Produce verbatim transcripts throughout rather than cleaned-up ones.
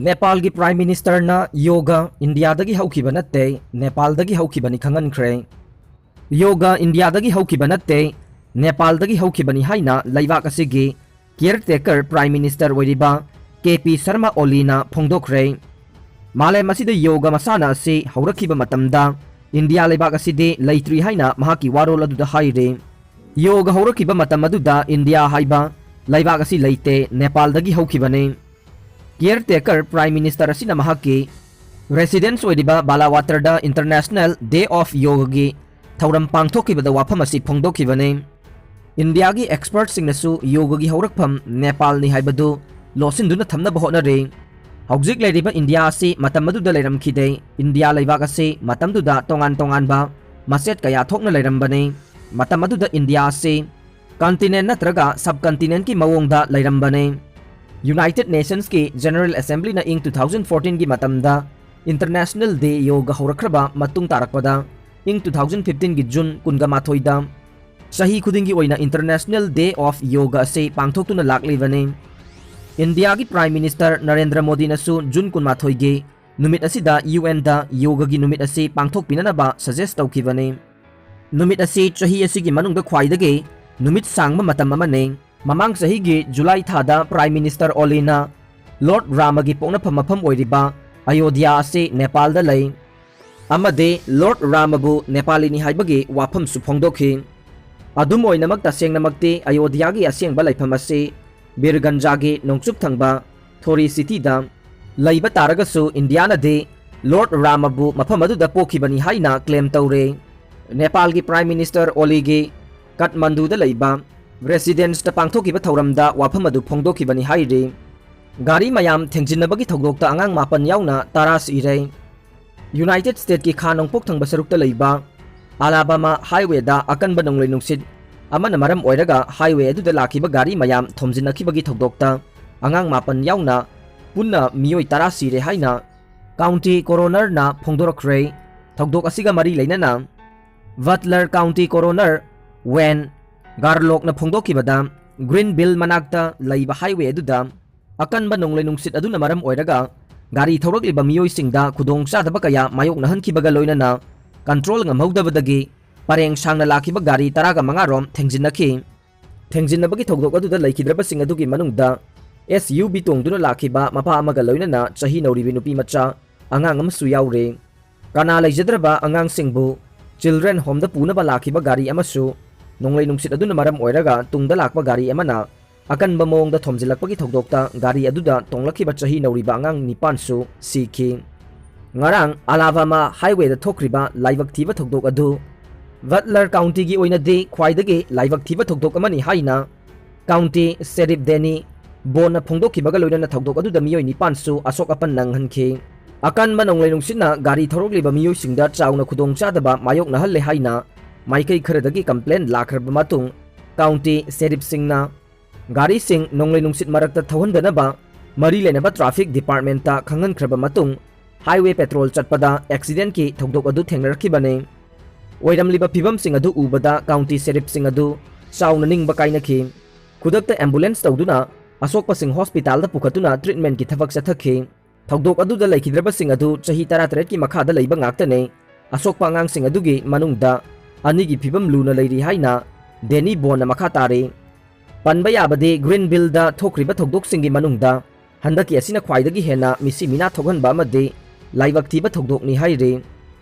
ꯅꯦꯄꯥꯜꯒꯤ Prime Ministerꯅ ꯌꯣꯒ ꯏꯟꯗꯤꯌꯥꯗꯒꯤ ꯍꯧꯈꯤꯕ ꯅꯠꯇꯦ, ꯅꯦꯄꯥꯜꯗꯒꯤ ꯍꯧꯈꯤꯕꯅꯤ ꯈꯪꯍꯟꯈ꯭ꯔꯦ꯫ ꯌꯣꯒ ꯏꯟꯗꯤꯌꯥꯗꯒꯤ ꯍꯧꯈꯤꯕ ꯅꯠꯇꯦ, ꯅꯦꯄꯥꯜꯗꯒꯤ ꯍꯧꯈꯤꯕꯅꯤ ꯍꯥꯏꯅ ꯂꯩꯕꯥꯛ ꯑꯁꯤꯒꯤ caretaker Prime Minister ꯑꯣꯏꯔꯤꯕ ꯀꯦ ꯄꯤ ꯁꯔꯃ ꯑꯣꯂꯤꯅ ꯐꯣꯡꯗꯣꯛꯈ꯭ꯔꯦ꯫ ꯃꯥꯂꯦꯝ ꯑꯁꯤꯗ ꯌꯣꯒ ꯃꯁꯥꯟꯅ ꯑꯁꯤ ꯍꯧꯔꯛꯈꯤꯕ ꯃꯇꯝꯗ ꯏꯟꯗꯤꯌꯥ ꯂꯩꯕꯥꯛ ꯑꯁꯤꯗꯤ ꯂꯩꯇ꯭ꯔꯤ ꯍꯥꯏꯅ ꯃꯍꯥꯛꯀꯤ ꯋꯥꯔꯣꯜ ꯑꯗꯨꯗ ꯍꯥꯏꯔꯤ꯫ ꯌꯣꯒ ꯍꯧꯔꯛꯈꯤꯕ ꯃꯇꯝ ꯑꯗꯨꯗ ꯏꯟꯗꯤꯌꯥ ꯍꯥꯏꯕ ꯂꯩꯕꯥꯛ ꯑꯁꯤ ꯂꯩꯇꯦ, ꯅꯦꯄꯥꯜꯗꯒꯤ ꯍꯧꯈꯤꯕꯅꯤ꯫ Caretaker Prime Minister ꯑꯁꯤꯅ ꯃꯍꯥꯛꯀꯤ residence ꯑꯣꯏꯔꯤꯕ ꯕꯥꯂꯥꯋꯥꯇꯔꯗ International Day of Yogaꯒꯤ ꯊꯧꯔꯝ ꯄꯥꯡꯊꯣꯛꯈꯤꯕꯗ ꯋꯥꯐꯝ ꯑꯁꯤ ꯐꯣꯡꯗꯣꯛꯈꯤꯕꯅꯤ꯫ ꯏꯟꯗꯤꯌꯥꯒꯤ expertꯁꯤꯡꯅꯁꯨ ꯌꯣꯒꯒꯤ ꯍꯧꯔꯛꯐꯝ ꯅꯦꯄꯥꯜꯅꯤ ꯍꯥꯏꯕꯗꯨ ꯂꯣꯠꯁꯤꯟꯗꯨꯅ ꯊꯝꯅꯕ ꯍꯣꯠꯅꯔꯤ꯫ ꯍꯧꯖꯤꯛ ꯂꯩꯔꯤꯕ ꯏꯟꯗꯤꯌꯥ ꯑꯁꯤ ꯃꯇꯝ ꯑꯗꯨꯗ ꯂꯩꯔꯝꯈꯤꯗꯦ꯫ ꯏꯟꯗꯤꯌꯥ ꯂꯩꯕꯥꯛ ꯑꯁꯤ ꯃꯇꯝꯗꯨꯗ ꯇꯣꯉꯥꯟ ꯇꯣꯉꯥꯟꯕ ꯃꯆꯦꯠ ꯀꯌꯥ ꯊꯣꯛꯅ ꯂꯩꯔꯝꯕꯅꯤ꯫ ꯃꯇꯝ ꯑꯗꯨꯗ ꯏꯟꯗꯤꯌꯥ ꯑꯁꯤ continent ꯅꯠꯇ꯭ꯔꯒ subcontinentꯀꯤ ꯃꯑꯣꯡꯗ ꯂꯩꯔꯝꯕꯅꯤ꯫ United Nationsꯀꯤ General Assemblyꯅ ꯏꯪ two thousand fourteenꯒꯤ ꯃꯇꯝꯗ International Day Yoga ꯍꯧꯔꯛꯈ꯭ꯔꯕ ꯃꯇꯨꯡ ꯇꯥꯔꯛꯄꯗ ꯏꯪ two thousand fifteenꯒꯤ June ꯀꯨꯟꯒ ꯃꯥꯊꯣꯏꯗ ꯆꯍꯤ ꯈꯨꯗꯤꯡꯒꯤ ꯑꯣꯏꯅ International Day of Yoga ꯑꯁꯤ ꯄꯥꯡꯊꯣꯛꯇꯨꯅ ꯂꯥꯛꯂꯤꯕꯅꯤ꯫ ꯏꯟꯗꯤꯌꯥꯒꯤ Prime Minister ꯅꯔꯦꯟꯗ꯭ꯔ ꯃꯣꯗꯤꯅꯁꯨ June ꯀꯨꯟꯃꯥꯊꯣꯏꯒꯤ ꯅꯨꯃꯤꯠ ꯑꯁꯤꯗ UNꯗ ꯌꯣꯒꯒꯤ ꯅꯨꯃꯤꯠ ꯑꯁꯤ ꯄꯥꯡꯊꯣꯛꯄꯤꯅꯅꯕ suggest ꯇꯧꯈꯤꯕꯅꯤ꯫ ꯅꯨꯃꯤꯠ ꯑꯁꯤ ꯆꯍꯤ ꯑꯁꯤꯒꯤ ꯃꯅꯨꯡꯗ ꯈ꯭ꯋꯥꯏꯗꯒꯤ ꯅꯨꯃꯤꯠ ꯁꯥꯡꯕ ꯃꯇꯝ ꯑꯃꯅꯤ꯫ ꯃꯃꯥꯡ ꯆꯍꯤꯒꯤ July ꯊꯥꯗ Prime Minister ꯑꯣꯂꯤꯅ Lord ꯔꯥꯃꯒꯤ ꯄꯣꯛꯅꯐꯝ ꯃꯐꯝ ꯑꯣꯏꯔꯤꯕ ꯑꯌꯣꯙ꯭ꯌꯥ ꯑꯁꯤ ꯅꯦꯄꯥꯜꯗ ꯂꯩ ꯑꯃꯗꯤ Lord ꯔꯥꯃꯕꯨ ꯅꯦꯄꯥꯂꯤꯅꯤ ꯍꯥꯏꯕꯒꯤ ꯋꯥꯐꯝꯁꯨ ꯐꯣꯡꯗꯣꯛꯈꯤ꯫ ꯑꯗꯨꯝ ꯑꯣꯏꯅꯃꯛ, ꯇꯁꯦꯡꯅꯃꯛꯇꯤ ꯑꯌꯣꯙ꯭ꯌꯥꯒꯤ ꯑꯁꯦꯡꯕ ꯂꯩꯐꯝ ꯑꯁꯤ ꯕꯤꯔꯒꯟꯖꯥꯒꯤ ꯅꯣꯡꯆꯨꯞ ꯊꯪꯕ ꯊꯣꯔꯤ ꯁꯤꯇꯤꯗ ꯂꯩꯕ ꯇꯥꯔꯒꯁꯨ, ꯏꯟꯗꯤꯌꯥꯅꯗꯤ Lord ꯔꯥꯃꯕꯨ ꯃꯐꯝ ꯑꯗꯨꯗ ꯄꯣꯛꯈꯤꯕꯅꯤ ꯍꯥꯏꯅ claim ꯇꯧꯔꯦ꯫ ꯅꯦꯄꯥꯜꯒꯤ Prime Minister ꯑꯣꯂꯤꯒꯤ ꯀꯥꯊꯃꯟꯗꯨꯗ ꯂꯩꯕ residenceꯇ ꯄꯥꯡꯊꯣꯛꯈꯤꯕ ꯊꯧꯔꯝꯗ ꯋꯥꯐꯝ ꯑꯗꯨ ꯐꯣꯡꯗꯣꯛꯈꯤꯕꯅꯤ ꯍꯥꯏꯔꯤ꯫ ꯒꯥꯔꯤ ꯃꯌꯥꯝ ꯊꯦꯡꯖꯤꯟꯅꯕꯒꯤ ꯊꯧꯗꯣꯛꯇ ꯑꯉꯥꯡ ꯃꯥꯄꯟ ꯌꯥꯎꯅ ꯇꯔꯥ ꯁꯤꯔꯦ꯫ United Statesꯀꯤ ꯈꯥ ꯅꯣꯡꯄꯣꯛ ꯊꯪꯕ ꯁꯔꯨꯛꯇ ꯂꯩꯕ Alabama highwayꯗ ꯑꯀꯟꯕ ꯅꯣꯡꯂꯩ ꯅꯨꯡꯁꯤꯠ ꯑꯃꯅ ꯃꯔꯝ ꯑꯣꯏꯔꯒ highway ꯑꯗꯨꯗ ꯂꯥꯛꯈꯤꯕ ꯒꯥꯔꯤ ꯃꯌꯥꯝ ꯊꯣꯝꯖꯤꯟꯅꯈꯤꯕꯒꯤ ꯊꯧꯗꯣꯛꯇ ꯑꯉꯥꯡ ꯃꯥꯄꯟ ꯌꯥꯎꯅ ꯄꯨꯟꯅ ꯃꯤꯑꯣꯏ ꯇꯔꯥ ꯁꯤꯔꯦ ꯍꯥꯏꯅ County Coronerꯅ ꯐꯣꯡꯗꯣꯔꯛꯈ꯭ꯔꯦ꯫ ꯊꯧꯗꯣꯛ ꯑꯁꯤꯒ ꯃꯔꯤ ꯂꯩꯅꯅ Butler County Coroner Wayne Garlockꯅ ꯐꯣꯡꯗꯣꯛꯈꯤꯕꯗ, Greenville ꯃꯅꯥꯛꯇ ꯂꯩꯕ highway ꯑꯗꯨꯗ ꯑꯀꯟꯕ ꯅꯣꯡꯂꯩ ꯅꯨꯡꯁꯤꯠ ꯑꯗꯨꯅ ꯃꯔꯝ ꯑꯣꯏꯔꯒ ꯒꯥꯔꯤ ꯊꯧꯔꯛꯂꯤꯕ ꯃꯤꯑꯣꯏꯁꯤꯡꯗ ꯈꯨꯗꯣꯡꯆꯥꯗꯕ ꯀꯌꯥ ꯃꯥꯌꯣꯛꯅꯍꯟꯈꯤꯕꯒ ꯂꯣꯏꯅꯅ ꯀꯟꯇ꯭ꯔꯣꯜ ꯉꯝꯍꯧꯗꯕꯗꯒꯤ ꯄꯔꯦꯡ ꯁꯥꯡꯅ ꯂꯥꯛꯈꯤꯕ ꯒꯥꯔꯤ ꯇꯔꯥꯒ ꯃꯉꯥ ꯔꯣꯝ ꯊꯦꯡꯖꯤꯟꯅꯈꯤ꯫ ꯊꯦꯡꯖꯤꯟꯅꯕꯒꯤ ꯊꯧꯗꯣꯛ ꯑꯗꯨꯗ ꯂꯩꯈꯤꯗ꯭ꯔꯕꯁꯤꯡ ꯑꯗꯨꯒꯤ ꯃꯅꯨꯡꯗ ꯑꯦꯁ ꯌꯨ ꯚꯤ ꯇꯣꯡꯗꯨꯅ ꯂꯥꯛꯈꯤꯕ ꯃꯄꯥ ꯑꯃꯒ ꯂꯣꯏꯅꯅ ꯆꯍꯤ ꯅꯧꯔꯤꯕꯤ ꯅꯨꯄꯤ ꯃꯆꯥ ꯑꯉꯥꯡ ꯑꯃꯁꯨ ꯌꯥꯎꯔꯦ꯫ ꯀꯅꯥ ꯂꯩꯖꯗ꯭ꯔꯕ ꯑꯉꯥꯡꯁꯤꯡꯕꯨ ꯆꯤꯜꯗ꯭ꯔꯦꯟ ꯍꯣꯝꯗ ꯄꯨꯅꯕ ꯂꯥꯛꯈꯤꯕ ꯒꯥꯔꯤ ꯑꯃꯁꯨ ꯅꯣꯡꯂꯩ ꯅꯨꯡꯁꯤꯠ ꯑꯗꯨꯅ ꯃꯔꯝ ꯑꯣꯏꯔꯒ ꯇꯨꯡꯗ ꯂꯥꯛꯄ ꯒꯥꯔꯤ ꯑꯃꯅ ꯑꯀꯟꯕ ꯃꯑꯣꯡꯗ ꯊꯣꯝꯖꯤꯜꯂꯛꯄꯒꯤ ꯊꯧꯗꯣꯛꯇ ꯒꯥꯔꯤ ꯑꯗꯨꯗ ꯇꯣꯡꯂꯛꯈꯤꯕ ꯆꯍꯤ ꯅꯧꯔꯤꯕ ꯑꯉꯥꯡ ꯅꯤꯄꯥꯟꯁꯨ ꯁꯤꯈꯤ꯫ ꯉꯔꯥꯡ ꯑꯂꯥꯕꯥꯃꯥ ꯍꯥꯏꯋꯦꯗ ꯊꯣꯛꯈ꯭ꯔꯤꯕ ꯂꯥꯏꯕꯛ ꯊꯤꯕ ꯊꯧꯗꯣꯛ ꯑꯗꯨ ꯕꯠꯂꯔ ꯀꯥꯎꯟꯇꯤꯒꯤ ꯑꯣꯏꯅꯗꯤ ꯈ꯭ꯋꯥꯏꯗꯒꯤ ꯂꯥꯏꯕꯛ ꯊꯤꯕ ꯊꯧꯗꯣꯛ ꯑꯃꯅꯤ ꯍꯥꯏꯅ ꯀꯥꯎꯟꯇꯤ ꯁꯦꯔꯤꯐ ꯗꯦꯅꯤ ꯕꯣꯟꯅ ꯐꯣꯡꯗꯣꯛꯈꯤꯕꯒ ꯂꯣꯏꯅꯅ ꯊꯧꯗꯣꯛ ꯑꯗꯨꯗ ꯃꯤꯑꯣꯏ ꯅꯤꯄꯥꯟꯁꯨ ꯑꯁꯣꯛ ꯑꯄꯟ ꯅꯪꯍꯟꯈꯤ꯫ ꯑꯀꯟꯕ ꯅꯣꯡꯂꯩ ꯅꯨꯡꯁꯤꯠꯅ ꯒꯥꯔꯤ ꯊꯧꯔꯛꯂꯤꯕ ꯃꯤꯑꯣꯏꯁꯤꯡꯗ ꯆꯥꯎꯅ ꯈꯨꯗꯣꯡꯆꯥꯗꯕ ꯃꯥꯌꯣꯛꯅꯍꯜꯂꯦ ꯍꯥꯏꯅ ꯃꯥꯏꯀꯩ ꯈꯔꯗꯒꯤ ꯀꯝꯄ꯭ꯂꯦꯟ ꯂꯥꯛꯈ꯭ꯔꯕ ꯃꯇꯨꯡ ꯀꯥꯎꯟꯇꯤ ꯁꯦꯔꯤꯐꯁꯤꯡꯅ ꯒꯥꯔꯤꯁꯤꯡ ꯅꯣꯡꯂꯩ ꯅꯨꯡꯁꯤꯠ ꯃꯔꯛꯇ ꯊꯧꯍꯟꯗꯅꯕ ꯃꯔꯤ ꯂꯩꯅꯕ ꯇ꯭ꯔꯥꯐꯤꯛ ꯗꯤꯄꯥꯔꯠꯃꯦꯟꯠꯇ ꯈꯪꯍꯟꯈ꯭ꯔꯕ ꯃꯇꯨꯡ ꯍꯥꯏꯋꯦ ꯄꯦꯇ꯭ꯔꯣꯜ ꯆꯠꯄꯗ ꯑꯦꯛꯁꯤꯗꯦꯟꯠꯀꯤ ꯊꯧꯗꯣꯛ ꯑꯗꯨ ꯊꯦꯡꯅꯔꯛꯈꯤꯕꯅꯤ꯫ ꯑꯣꯏꯔꯝꯂꯤꯕ ꯐꯤꯕꯝꯁꯤꯡ ꯑꯗꯨ ꯎꯕꯗ ꯀꯥꯎꯟꯇꯤ ꯁꯦꯔꯤꯐꯁꯤꯡ ꯑꯗꯨ ꯆꯥꯎꯅ ꯅꯤꯡꯕ ꯀꯥꯏꯅꯈꯤ꯫ ꯈꯨꯗꯛꯇ ꯑꯦꯝꯕꯨꯂꯦꯟꯁ ꯇꯧꯗꯨꯅ ꯑꯁꯣꯛꯄꯁꯤꯡ ꯍꯣꯁꯄꯤꯇꯥꯜꯗ ꯄꯨꯈꯠꯇꯨꯅ ꯇ꯭ꯔꯤꯠꯃꯦꯟꯠꯀꯤ ꯊꯕꯛ ꯆꯠꯊꯈꯤ꯫ ꯊꯧꯗꯣꯛ ꯑꯗꯨꯗ ꯂꯩꯈꯤꯗ꯭ꯔꯕꯁꯤꯡ ꯑꯗꯨ ꯆꯍꯤ ꯇꯔꯥꯇꯔꯦꯠꯀꯤ ꯃꯈꯥꯗ ꯂꯩꯕ ꯉꯥꯛꯇꯅꯤ꯫ ꯑꯁꯣꯛꯄ ꯑꯉꯥꯡꯁꯤꯡ ꯑꯗꯨꯒꯤ ꯃꯅꯨꯡꯗ ꯑꯅꯤꯒꯤ ꯐꯤꯕꯝ ꯂꯨꯅ ꯂꯩꯔꯤ ꯍꯥꯏꯅ ꯗꯦꯅꯤ ꯕꯣꯟꯅ ꯃꯈꯥ ꯇꯥꯔꯤ꯫ ꯄꯟꯕ ꯌꯥꯕꯗꯤ ꯒ꯭ꯔꯤꯟꯚꯤꯜꯗ ꯊꯣꯛꯈ꯭ꯔꯤꯕ ꯊꯧꯗꯣꯛꯁꯤꯡꯒꯤ ꯃꯅꯨꯡꯗ ꯍꯟꯗꯛꯀꯤ ꯑꯁꯤꯅ ꯈ꯭ꯋꯥꯏꯗꯒꯤ ꯍꯦꯟꯅ ꯃꯤꯁꯤ ꯃꯤꯅꯥ ꯊꯣꯛꯍꯟꯕ ꯑꯃꯗꯤ ꯂꯥꯏꯕꯛ ꯊꯤꯕ ꯊꯧꯗꯣꯛꯅꯤ ꯍꯥꯏꯔꯤ꯫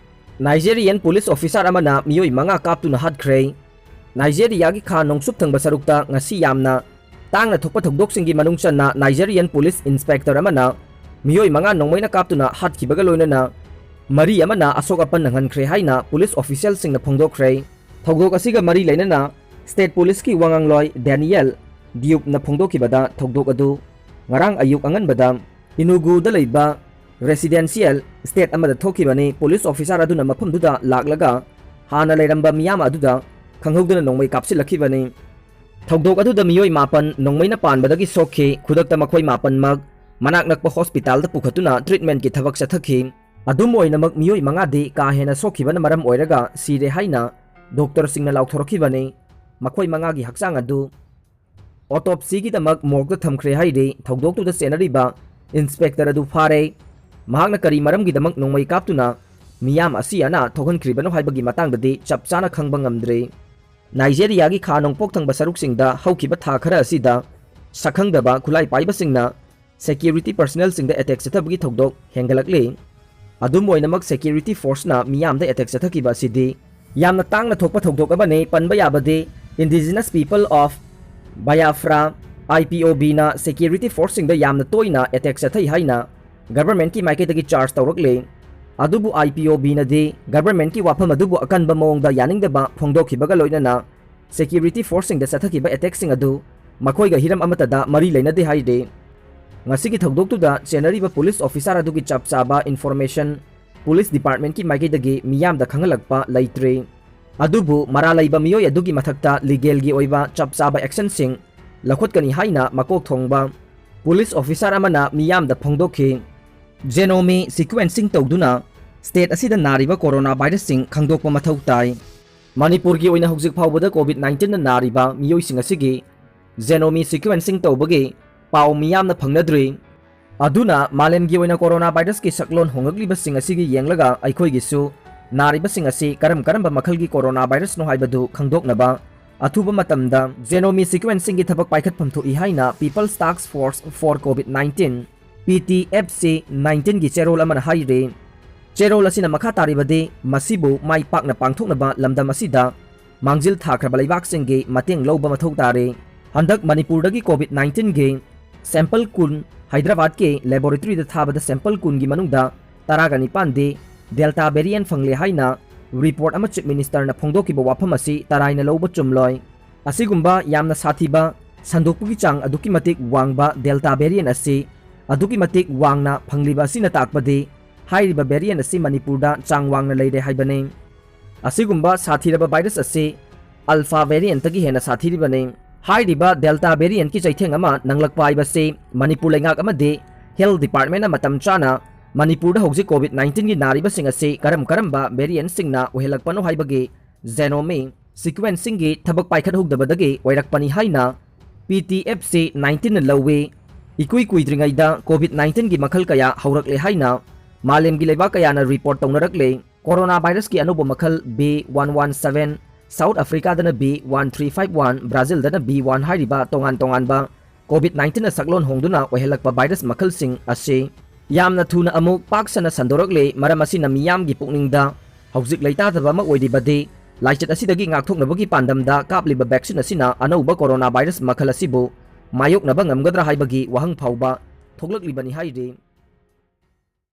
ꯅꯥꯏꯖꯦꯔꯤꯌꯟ ꯄꯨꯂꯤꯁ ꯑꯣꯐꯤꯁꯥꯔ ꯑꯃꯅ ꯃꯤꯑꯣꯏ ꯃꯉꯥ ꯀꯥꯞꯇꯨꯅ ꯍꯥꯠꯈ꯭ꯔꯦ꯫ ꯅꯥꯏꯖꯦꯔꯤꯌꯥꯒꯤ ꯈꯥ ꯅꯣꯡꯆꯨꯞ ꯊꯪꯕ ꯁꯔꯨꯛꯇ ꯉꯁꯤ ꯌꯥꯝꯅ ꯇꯥꯡꯅ ꯊꯣꯛꯄ ꯊꯧꯗꯣꯛꯁꯤꯡꯒꯤ ꯃꯅꯨꯡ ꯆꯟꯅ ꯅꯥꯏꯖꯦꯔꯤꯌꯟ ꯄꯨꯂꯤꯁ ꯏꯟꯁꯄꯦꯛꯇꯔ ꯑꯃꯅ ꯃꯤꯑꯣꯏ ꯃꯉꯥ ꯅꯣꯡꯃꯩꯅ ꯀꯥꯞꯇꯨꯅ ꯍꯥꯠꯈꯤꯕꯒ ꯂꯣꯏꯅꯅ ꯃꯔꯤ ꯑꯃꯅ ꯑꯁꯣꯛ ꯑꯄꯟ ꯅꯪꯍꯟꯈ꯭ꯔꯦ ꯍꯥꯏꯅ ꯄꯨꯂꯤꯁ ꯑꯣꯐꯤꯁꯤꯌꯦꯜꯁꯤꯡꯅ ꯐꯣꯡꯗꯣꯛꯈ꯭ꯔꯦ꯫ ꯊꯧꯗꯣꯛ ꯑꯁꯤꯒ ꯃꯔꯤ ꯂꯩꯅꯅ ꯁ꯭ꯇꯦꯠ ꯄꯨꯂꯤꯁꯀꯤ ꯋꯥꯉꯥꯡꯂꯣꯏ ꯗꯦꯅꯤꯌꯦꯜ ꯗꯤꯌꯨꯞꯅ ꯐꯣꯡꯗꯣꯛꯈꯤꯕꯗ ꯊꯧꯗꯣꯛ ꯑꯗꯨ ꯉꯔꯥꯡ ꯑꯌꯨꯛ ꯑꯉꯟꯕꯗ ꯏꯅꯨꯒꯨꯗ ꯂꯩꯕ ꯔꯦꯁꯤꯗꯦꯟꯁꯤꯌꯦꯜ ꯁ꯭ꯇꯦꯠ ꯑꯃꯗ ꯊꯣꯛꯈꯤꯕꯅꯤ꯫ ꯄꯨꯂꯤꯁ ꯑꯣꯐꯤꯁꯥꯔ ꯑꯗꯨꯅ ꯃꯐꯝꯗꯨꯗ ꯂꯥꯛꯂꯒ ꯍꯥꯟꯅ ꯂꯩꯔꯝꯕ ꯃꯤꯌꯥꯝ ꯑꯗꯨꯗ ꯈꯪꯍꯧꯗꯅ ꯅꯣꯡꯃꯩ ꯀꯥꯞꯁꯤꯜꯂꯛꯈꯤꯕꯅꯤ꯫ ꯊꯧꯗꯣꯛ ꯑꯗꯨꯗ ꯃꯤꯑꯣꯏ ꯃꯥꯄꯟ ꯅꯣꯡꯃꯩꯅ ꯄꯥꯟꯕꯗꯒꯤ ꯁꯣꯛꯈꯤ꯫ ꯈꯨꯗꯛꯇ ꯃꯈꯣꯏ ꯃꯥꯄꯟꯃꯛ ꯃꯅꯥꯛ ꯅꯛꯄ ꯍꯣꯁꯄꯤꯇꯥꯜꯗ ꯄꯨꯈꯠꯇꯨꯅ ꯇ꯭ꯔꯤꯠꯃꯦꯟꯠꯀꯤ ꯊꯕꯛ ꯆꯠꯊꯈꯤ꯫ ꯑꯗꯨꯝ ꯑꯣꯏꯅꯃꯛ ꯃꯤꯑꯣꯏ ꯃꯉꯥꯗꯤ ꯀꯥ ꯍꯦꯟꯅ ꯁꯣꯛꯈꯤꯕꯅ ꯃꯔꯝ ꯑꯣꯏꯔꯒ ꯁꯤꯔꯦ ꯍꯥꯏꯅ ꯗꯣꯛꯇꯔꯁꯤꯡꯅ ꯂꯥꯎꯊꯣꯔꯛꯈꯤꯕꯅꯤ꯫ ꯃꯈꯣꯏ ꯃꯉꯥꯒꯤ ꯍꯛꯆꯥꯡ ꯑꯗꯨ autopsyꯒꯤꯗꯃꯛ morgueꯗ ꯊꯝꯈ꯭ꯔꯦ ꯍꯥꯏꯔꯤ꯫ ꯊꯧꯗꯣꯛꯇꯨꯗ ꯆꯦꯟꯅꯔꯤꯕ inspector ꯑꯗꯨ ꯐꯥꯔꯦ꯫ ꯃꯍꯥꯛꯅ ꯀꯔꯤ ꯃꯔꯝꯒꯤꯗꯃꯛ ꯅꯣꯡꯃꯩ ꯀꯥꯞꯇꯨꯅ ꯃꯤꯌꯥꯝ ꯑꯁꯤ ꯑꯅꯥ ꯊꯣꯛꯍꯟꯈ꯭ꯔꯤꯕꯅꯣ ꯍꯥꯏꯕꯒꯤ ꯃꯇꯥꯡꯗꯗꯤ ꯆꯞ ꯆꯥꯅ ꯈꯪꯕ ꯉꯝꯗ꯭ꯔꯤ꯫ ꯅꯥꯏꯖꯦꯔꯤꯌꯥꯒꯤ ꯈꯥ ꯅꯣꯡꯄꯣꯛ ꯊꯪꯕ ꯁꯔꯨꯛꯁꯤꯡꯗ ꯍꯧꯈꯤꯕ ꯊꯥ ꯈꯔ ꯑꯁꯤꯗ ꯁꯛꯈꯪꯗꯕ ꯈꯨꯠꯂꯥꯏ ꯄꯥꯏꯕꯁꯤꯡꯅ security personnelꯁꯤꯡꯗ attack ꯆꯠꯊꯕꯒꯤ ꯊꯧꯗꯣꯛ ꯍꯦꯟꯒꯠꯂꯛꯂꯤ꯫ ꯑꯗꯨꯝ ꯑꯣꯏꯅꯃꯛ, security forceꯅ ꯃꯤꯌꯥꯝꯗ attack ꯆꯠꯊꯈꯤꯕ ꯑꯁꯤꯗꯤ ꯌꯥꯝꯅ ꯇꯥꯡꯅ ꯊꯣꯛꯄ ꯊꯧꯗꯣꯛ ꯑꯃꯅꯤ꯫ ꯄꯟꯕ ꯌꯥꯕꯗꯤ Indigenous People of Biafra, IPOBꯅ security forceꯁꯤꯡꯗ ꯌꯥꯝꯅ ꯇꯣꯏꯅ attack ꯆꯠꯊꯩ ꯍꯥꯏꯅ governmentꯀꯤ ꯃꯥꯏꯀꯩꯗꯒꯤ charge ꯇꯧꯔꯛꯂꯤ꯫ ꯑꯗꯨꯕꯨ IPOBꯅꯗꯤ governmentꯀꯤ ꯋꯥꯐꯝ ꯑꯗꯨꯕꯨ ꯑꯀꯟꯕ ꯃꯑꯣꯡꯗ ꯌꯥꯅꯤꯡꯗꯕ ꯐꯣꯡꯗꯣꯛꯈꯤꯕꯒ ꯂꯣꯏꯅꯅ security forceꯁꯤꯡꯗ ꯆꯠꯊꯈꯤꯕ attackꯁꯤꯡ ꯑꯗꯨ ꯃꯈꯣꯏꯒ ꯍꯤꯔꯝ ꯑꯃꯠꯇꯗ ꯃꯔꯤ ꯂꯩꯅꯗꯦ ꯍꯥꯏꯔꯤ꯫ ꯉꯁꯤꯒꯤ ꯊꯧꯗꯣꯛꯇꯨꯗ ꯆꯦꯟꯅꯔꯤꯕ police officer ꯑꯗꯨꯒꯤ ꯆꯞ ꯆꯥꯕ information police departmentꯀꯤ ꯃꯥꯏꯀꯩꯗꯒꯤ ꯃꯤꯌꯥꯝꯗ ꯈꯪꯍꯜꯂꯛꯄ ꯂꯩꯇ꯭ꯔꯤ꯫ ꯑꯗꯨꯕꯨ ꯃꯔꯥꯜ ꯂꯩꯕ ꯃꯤꯑꯣꯏ ꯑꯗꯨꯒꯤ ꯃꯊꯛꯇ legalꯒꯤ ꯑꯣꯏꯕ ꯆꯞ ꯆꯥꯕ actionꯁꯤꯡ ꯂꯧꯈꯠꯀꯅꯤ ꯍꯥꯏꯅ ꯃꯀꯣꯛ ꯊꯣꯡꯕ police officer ꯑꯃꯅ ꯃꯤꯌꯥꯝꯗ ꯐꯣꯡꯗꯣꯛꯈꯤ꯫ Genome sequencing ꯇꯧꯗꯨꯅ state ꯑꯁꯤꯗ ꯅꯥꯔꯤꯕ corona virusꯁꯤꯡ ꯈꯪꯗꯣꯛꯄ ꯃꯊꯧ ꯇꯥꯏ꯫ ꯃꯅꯤꯄꯨꯔꯒꯤ ꯑꯣꯏꯅ ꯍꯧꯖꯤꯛ ꯐꯥꯎꯕꯗ COVID nineteenꯅ ꯅꯥꯔꯤꯕ ꯃꯤꯑꯣꯏꯁꯤꯡ ꯑꯁꯤꯒꯤ genome sequencing ꯇꯧꯕꯒꯤ ꯄꯥꯎ ꯃꯤꯌꯥꯝꯅ ꯐꯪꯅꯗ꯭ꯔꯤ꯫ ꯑꯗꯨꯅ ꯃꯥꯂꯦꯝꯒꯤ ꯑꯣꯏꯅ corona virusꯀꯤ ꯁꯛꯂꯣꯟ ꯍꯣꯡꯂꯛꯂꯤꯕꯁꯤꯡ ꯑꯁꯤꯒꯤ ꯌꯦꯡꯂꯒ ꯑꯩꯈꯣꯏꯒꯤꯁꯨ ꯅꯥꯔꯤꯕꯁꯤꯡ ꯑꯁꯤ ꯀꯔꯝ ꯀꯔꯝꯕ ꯃꯈꯜꯒꯤ corona virusꯅꯣ ꯍꯥꯏꯕꯗꯨ ꯈꯪꯗꯣꯛꯅꯕ ꯑꯊꯨꯕ ꯃꯇꯝꯗ genome sequencingꯒꯤ ꯊꯕꯛ ꯄꯥꯏꯈꯠꯐꯝ ꯊꯣꯛꯏ ꯍꯥꯏꯅ People's Task Force for COVID nineteen, PTFC nineteenꯒꯤ ꯆꯦꯔꯣꯜ ꯑꯃꯅ ꯍꯥꯏꯔꯤ꯫ ꯆꯦꯔꯣꯜ ꯑꯁꯤꯅ ꯃꯈꯥ ꯇꯥꯔꯤꯕꯗꯤ ꯃꯁꯤꯕꯨ ꯃꯥꯏ ꯄꯥꯛꯅ ꯄꯥꯡꯊꯣꯛꯅꯕ ꯂꯝꯗꯝ ꯑꯁꯤꯗ ꯃꯥꯡꯖꯤꯜ ꯊꯥꯈ꯭ꯔꯕ ꯂꯩꯕꯥꯛꯁꯤꯡꯒꯤ ꯃꯇꯦꯡ ꯂꯧꯕ ꯃꯊꯧ ꯇꯥꯔꯦ꯫ ꯍꯟꯗꯛ ꯃꯅꯤꯄꯨꯔꯗꯒꯤ COVID nineteenꯒꯤ sample ꯀꯨꯟ ꯍꯥꯏꯗ꯭ꯔꯕꯥꯗꯀꯤ laboratoryꯗ ꯊꯥꯕꯗ sample ꯀꯨꯟꯒꯤ ꯃꯅꯨꯡꯗ ꯇꯔꯥꯒ ꯅꯤꯄꯥꯟꯗꯤ Delta variant ꯐꯪꯂꯦ ꯍꯥꯏꯅ report ꯑꯃ Chief Ministerꯅ ꯐꯣꯡꯗꯣꯛꯈꯤꯕ ꯋꯥꯐꯝ ꯑꯁꯤ ꯇꯔꯥꯏꯅ ꯂꯧꯕ ꯆꯨꯝꯂꯣꯏ꯫ ꯑꯁꯤꯒꯨꯝꯕ ꯌꯥꯝꯅ ꯁꯥꯊꯤꯕ ꯁꯟꯗꯣꯛꯄꯒꯤ ꯆꯥꯡ ꯑꯗꯨꯛꯀꯤ ꯃꯇꯤꯛ ꯋꯥꯡꯕ Delta variant ꯑꯁꯤ ꯑꯗꯨꯛꯀꯤ ꯃꯇꯤꯛ ꯋꯥꯡꯅ ꯐꯪꯂꯤꯕ ꯑꯁꯤꯅ ꯇꯥꯛꯄꯗꯤ ꯍꯥꯏꯔꯤꯕ variant ꯑꯁꯤ ꯃꯅꯤꯄꯨꯔꯗ ꯆꯥꯡ ꯋꯥꯡꯅ ꯂꯩꯔꯦ ꯍꯥꯏꯕꯅꯤ꯫ ꯑꯁꯤꯒꯨꯝꯕ ꯁꯥꯊꯤꯔꯕ virus ꯑꯁꯤ Alpha variantꯇꯒꯤ ꯍꯦꯟꯅ ꯁꯥꯊꯤꯔꯤꯕꯅꯤ꯫ ꯍꯥꯏꯔꯤꯕ Delta variantꯀꯤ ꯆꯩꯊꯦꯡ ꯑꯃ ꯅꯪꯂꯛꯄ ꯍꯥꯏꯕꯁꯤ ꯃꯅꯤꯄꯨꯔ ꯂꯩꯉꯥꯛ ꯑꯃꯗꯤ health departmentꯅ ꯃꯇꯝ ꯆꯥꯅ ꯃꯅꯤꯄꯨꯔꯗ ꯍꯧꯖꯤꯛ COVID nineteenꯒꯤ ꯅꯥꯔꯤꯕꯁꯤꯡ ꯑꯁꯤ ꯀꯔꯝ ꯀꯔꯝꯕ variantꯁꯤꯡꯅ ꯑꯣꯏꯍꯜꯂꯛꯄꯅꯣ ꯍꯥꯏꯕꯒꯤ genome sequencingꯒꯤ ꯊꯕꯛ ꯄꯥꯏꯈꯠꯍꯧꯗꯕꯗꯒꯤ ꯑꯣꯏꯔꯛꯄꯅꯤ ꯍꯥꯏꯅ P T F C nineteen ꯅ ꯂꯧꯏ꯫ ꯏꯀꯨꯏ ꯀꯨꯏꯗ꯭ꯔꯤꯉꯩꯗ COVID nineteen ꯒꯤ ꯃꯈꯜ ꯀꯌꯥ ꯍꯧꯔꯛꯂꯦ ꯍꯥꯏꯅ ꯃꯥꯂꯦꯝꯒꯤ ꯂꯩꯕꯥꯛ ꯀꯌꯥꯅ report ꯇꯧꯅꯔꯛꯂꯦ꯫ Corona virus ꯀꯤ ꯑꯅꯧꯕ ꯃꯈꯜ B one one seven, South Africa ꯗꯅ B one three five one, Brazil ꯗꯅ B one ꯍꯥꯏꯔꯤꯕ ꯇꯣꯉꯥꯟ ꯇꯣꯉꯥꯟꯕ COVID nineteen ꯅ ꯁꯛꯂꯣꯟ ꯍꯣꯡꯗꯨꯅ ꯑꯣꯏꯍꯜꯂꯛꯄ virus ꯃꯈꯜꯁꯤꯡ ꯑꯁꯤ ꯌꯥꯝꯅ ꯊꯨꯅ ꯑꯃꯨꯛ ꯄꯥꯛ ꯁꯟꯅ ꯁꯟꯗꯣꯔꯛꯂꯦ꯫ ꯃꯔꯝ ꯑꯁꯤꯅ ꯃꯤꯌꯥꯝꯒꯤ ꯄꯨꯛꯅꯤꯡꯗ ꯍꯧꯖꯤꯛ ꯂꯩꯇꯥꯗꯕ ꯑꯃ ꯑꯣꯏꯔꯤꯕꯗꯤ ꯂꯥꯏꯆꯠ ꯑꯁꯤꯗꯒꯤ ꯉꯥꯛꯊꯣꯛꯅꯕꯒꯤ ꯄꯥꯟꯗꯝꯗ ꯀꯥꯞꯂꯤꯕ vaccine ꯑꯁꯤꯅ ꯑꯅꯧꯕ corona virus ꯃꯈꯜ ꯑꯁꯤꯕꯨ ꯃꯥꯌꯣꯛꯅꯕ ꯉꯝꯒꯗ꯭ꯔꯥ ꯍꯥꯏꯕꯒꯤ ꯋꯥꯍꯪ ꯐꯥꯎꯕ ꯊꯣꯛꯂꯛꯂꯤꯕꯅꯤ ꯍꯥꯏꯔꯤ꯫